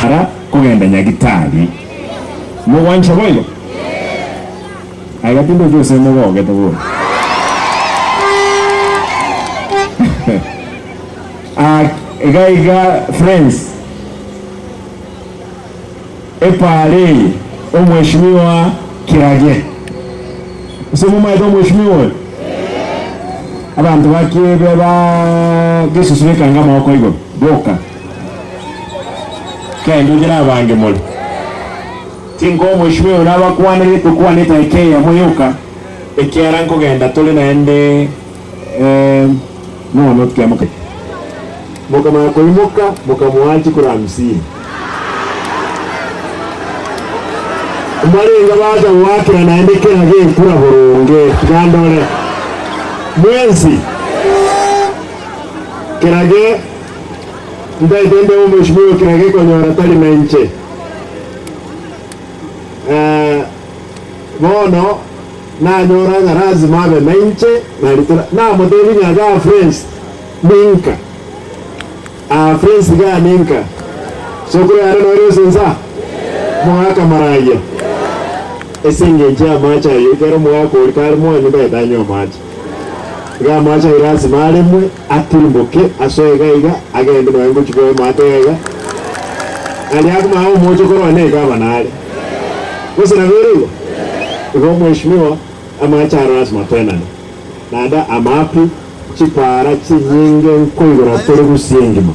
Epaara kogenda Nyagitari. Mogwancha boigo? Aiga tindochi gose mogogete bono. Ah, iga iga friends, epaara eye omweshimiwa Kirage. Gose momaete omweshimiwa oyo? Abanto ba Kiebe ba Gesusu bekanga amaboko igoro boka. Kende onye nabange more. Tinkoa omweshimiwa oyo nabakwanere, tokwane edaika eyemo yoka, ekiagera nkogenda tore naende mono tikiamoka. Mokamanya koimoka, mokamoa chikura hamsini. Mbarenge bacha goakera naende kera gekura boronge, tiga ndore. Mwensi, kerage ntaete mbe omweshimiwa kerage konyora tari nainche. Bono nanyora ng'a lazima abe nainche, naritora namotebia ng'a igaa friends ninka, aa friends igaa ninka, sokoro yane nore ase insa, omogaka maragia, ase engencho y'amache ayio, ekero omogaka oria kare mwanyu ntagete anywe amache. Iga amache ayio lazima aremwe, atirimboke asoe iga iga, agende nonya ngochia koa emate iga iga, aria akomanya omochokoro one iga aba nare. Gose nabo ere igo? Igo omweshimiwa, amache aro lazima toenane. Naende amapi, chipaara chinyinge nkoigora tore gusii engima.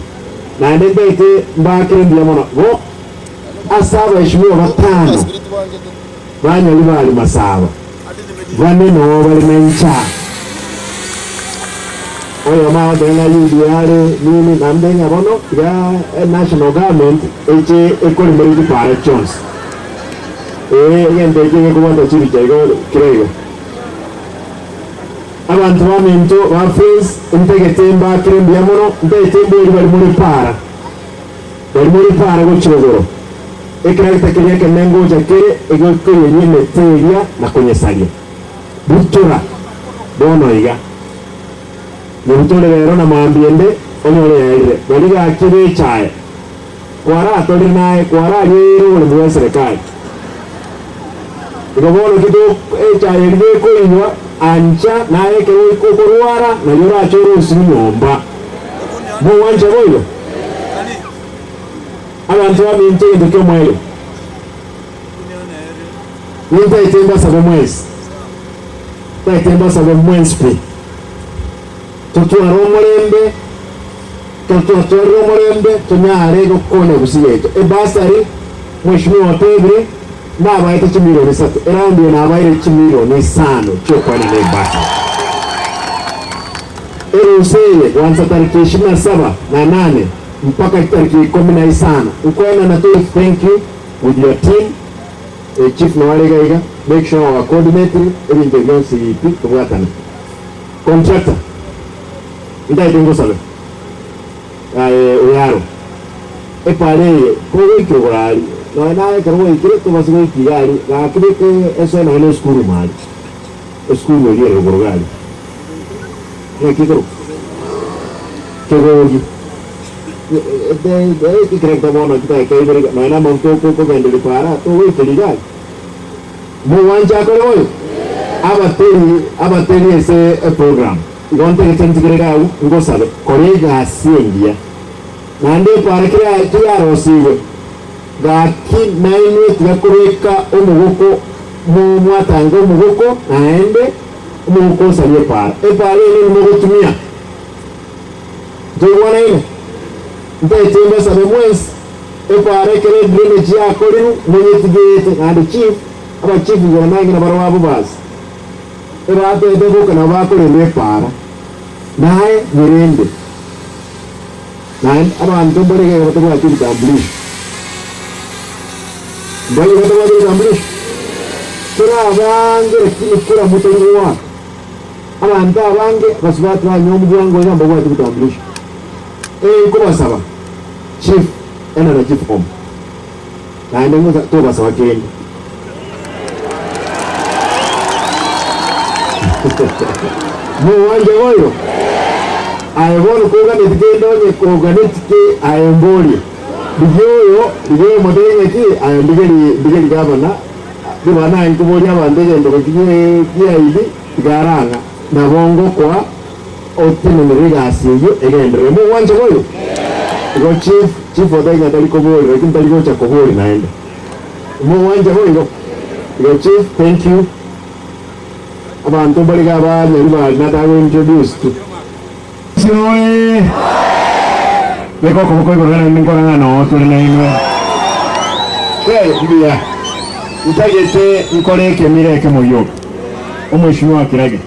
Naende ntaete mbakere mbuya mono bo ase abaeshimiwa batano banyori bari masaba, bane noo bare na inchara. Oyomo agoteba ng'a UDA are nini, naende ng'a bono iga enational government eche ekoremere chipaara chionsi. Ee, egento ekio gekobwata chibicha igo kere igo. Abanto baminto ba Friends ntagete mbakere mbuya mono, ntagete mbweri bari more paara, bari more paara gochia igoro. Ekeragita keria ekenene ngocha kere egekoiyeria emete eria na konyesaria. Butora bono iga. Nyebutore rero na mambia ende onyore yaerire. Baria gaki bechae. Kwaratorire naye kwararieire oboremi bw'eserekari. Igo bono ki echae eria gekoinywa ancha naye ekero okorwara nario orache orosiwu nyomba. Mogwancha boigo? Abanto baminto egento ki'omoerio. Nintaete mbasabe mwensi, ntaete mbasabe mwensi pi, totware omorembe, ekero twatwarire omorembe tonyare gokonya gusii yaito. Ebasari, Mheshimiwa otebire, nabaete chimilioni isato, eround eye nabaire chimilioni isano chiokoenana ebasari. Erusa eye goansa tariki ishirini na saba na nane mpaka chitariki ikomi na isano nkoenana tore thank you with your team. Chief noare iga iga, make sure ng'a gwacoordinatire ebinto ebi bionsi pi tobwatane. Contractor, ntaete ngosabe aye oyaro, epara eye kogoikire igoro aria, nonya naye ekero gwaikire tobase goika iga aria, gaki beka esoe nonya na esukuru ime aria, esukuru eria ere rogoro iga aria, ng'aki ekorokwa? Kegogi. Ekerekita bono chidakika ibere iga, nonya namaguta okogenderia para, togoikeria iga aria. Mogwancha akore boigo? Abateri, abateri ase eprogram, igo ntagete ntigere iga agwo, ngosabe, kora egasi engiya. Naende epara kera keyarosigwe, gaki nainwe tiga kobeka omogoko mo mwatanga omogoko naende omogoko osarie epara. Epara eye nini mogotumia. Ntoigwanaine? Ntaete mbasabe mwensi, epaara ekero edrainage yakorirwe monyetigete, naende chief, abachief igoro nainge nabarabwo abwo basi ebatete boka nabo bakorenda epaara, naye nyerende. Naende abanto mbare iga iga batabwati ebitambulisho. Mbaiyo batabwati ebitambulisho? Tore abange lakini kura motori goaka. Abanto abange basubati banywa omobwango iga mbabwati ebitambulisho. Ee nkobasaba chief ena na chief omo naende ng'osa tobasaba kende. Mogwancha boigo? Aye bono koganeti kende onye koganeti ki aye mborie. Rigia oyo, rigia oyo motebie ng'aki, aye ndigeri, ndigeri gavana, ribaga naye nkoboria abanto egento gaki gie ID, tiga arang'a. Nabo ngokwa otenenere egasi eyio egenderere. Mogwancha boigo? Igo chief, chief otari ng'a tari kobori, lakini tari gocha kobori naende. Mogwancha boigo? Igo chief, thank you. Abanto mbare iga abanyaribari nataka go introduce tu. Oye! Beka okoboko igoro naende nkore ng'a noo tore nainwe. Mbuya. Ntagete nkore ekemira ekemo gioka. Omweshimiwa Kirage.